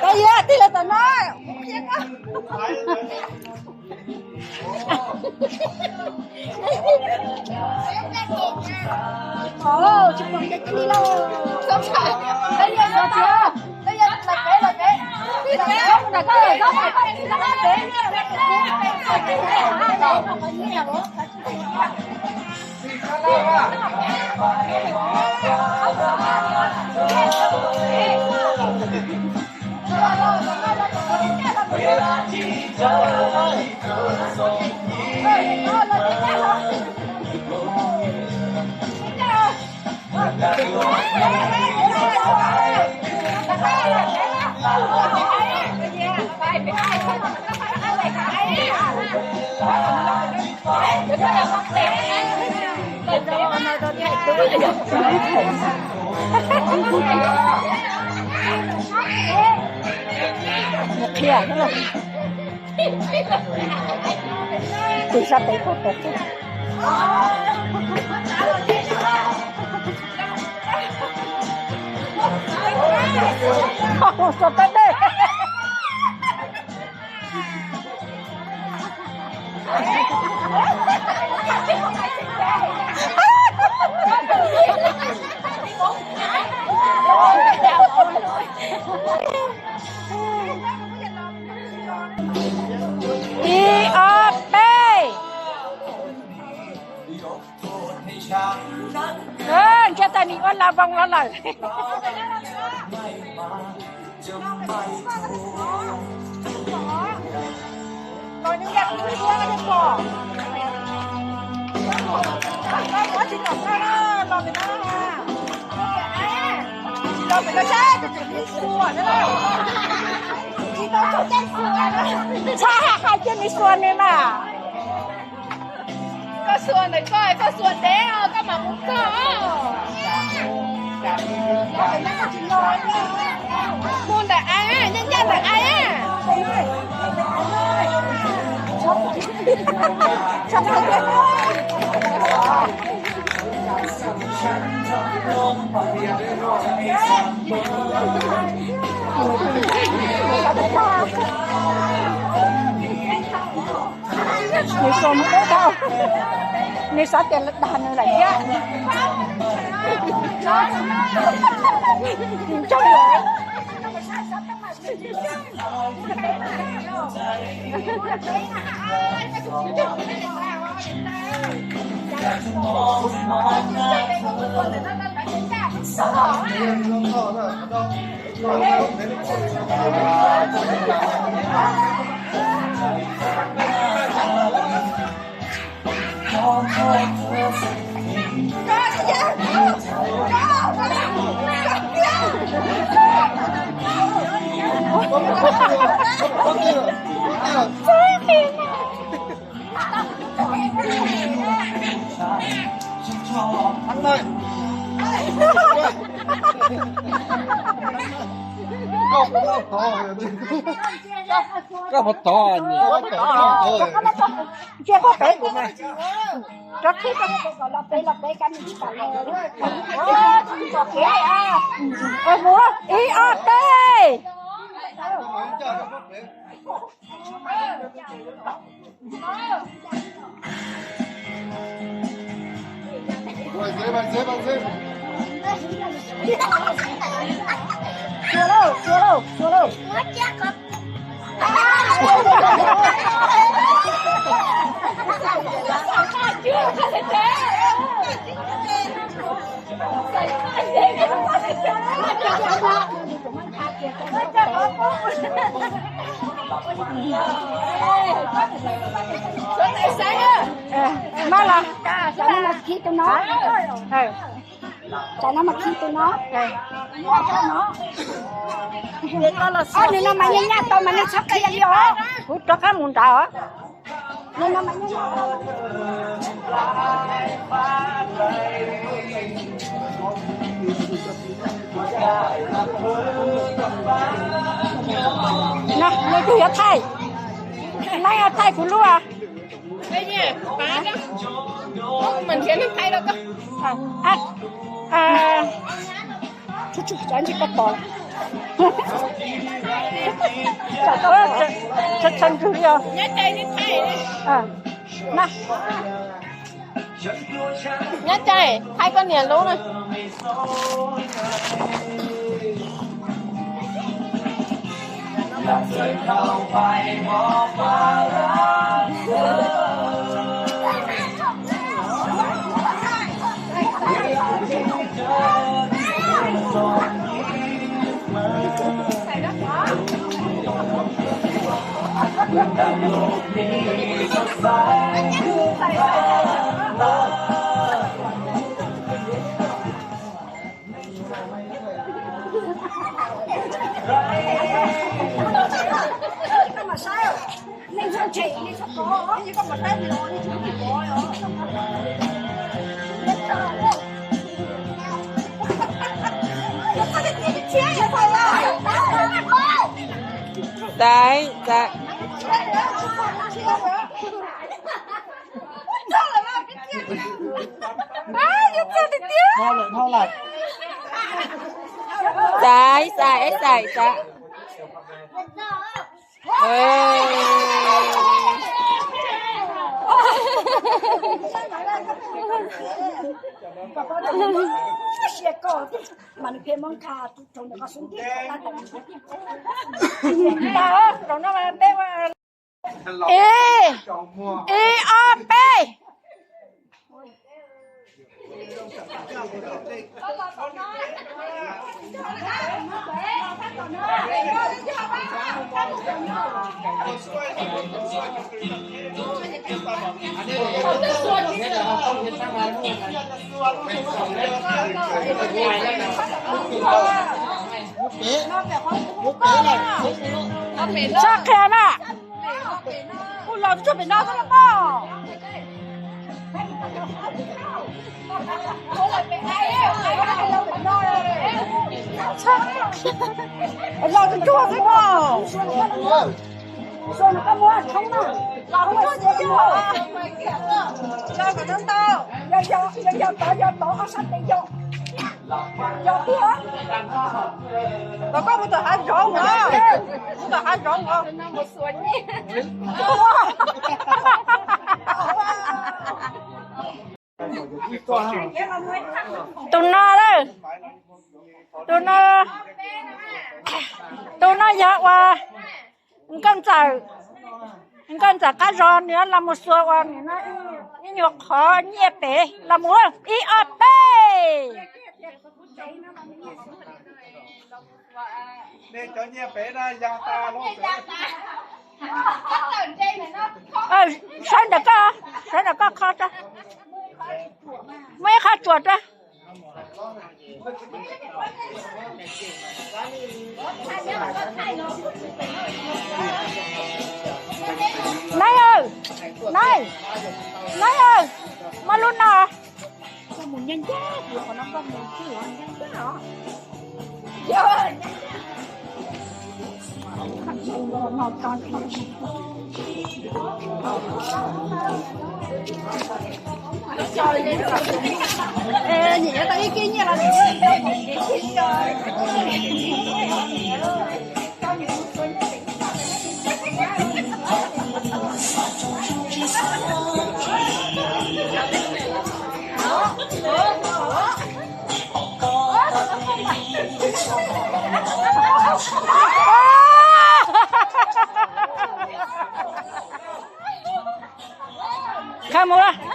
Koj yog tij laug tom no. Qhia tus sab tes koj pom. Ib ob peb. Ntshe tas nim ua la voo los lawm. Txhob hais hais cia nws xuas nws mas. Koj xuas ntawm koj, koj xuas ntev os, koj mam mus koj. Mus ntawm av, ncaj ncaj ntawm av. Nws xuas mus ub tau, nws xav tias dag nws lawm thiab. Nws tsaug lawm. Koj puas tod? Cia koj pem kuv mas. Rov qhib rau kom los pem los pem, kab nws tsis kam los. Mus, ib ob peb. Xua lauj, xua lauj, xua lauj. Maj los, cov no mas khi tus no. Cov no mas khi tus no. Ob nws no mas nyaj nyaj tau mas nej txhob qhia li os. Kuv rov qab mus nrad os. No, nws twb yuav thaij. Neb thaij kuv lub. Tsis pom. Txhawj ntswg li os. Nyob cai, thaij koj niam lub na. Txais, txais. Txais, txais, txais, txais. Ib, ib, ob, peb. Txhob qhia na. Kuv los tsuag pem no xwb los mas. Los tsuag xwb mas. Los tsuag xwb mas. Yog tod yog tod ob sab tes yog. Yog tiag. Los koj mus tom hav zoov os. Mus tom hav zoov os. Tus no lawm. Tus no, tus no yog uas nkauj ntxawm, nkauj ntxawm qab zos nws los mus xuas uas nim no ib nyuag qhov nyiaj pem los mus ib ob peb. Sawv ntawm koj, sawv ntawm koj qhov, muaj ib qhov tsuas rau. Nab, nab, nab, muab lub no. Khawb mus.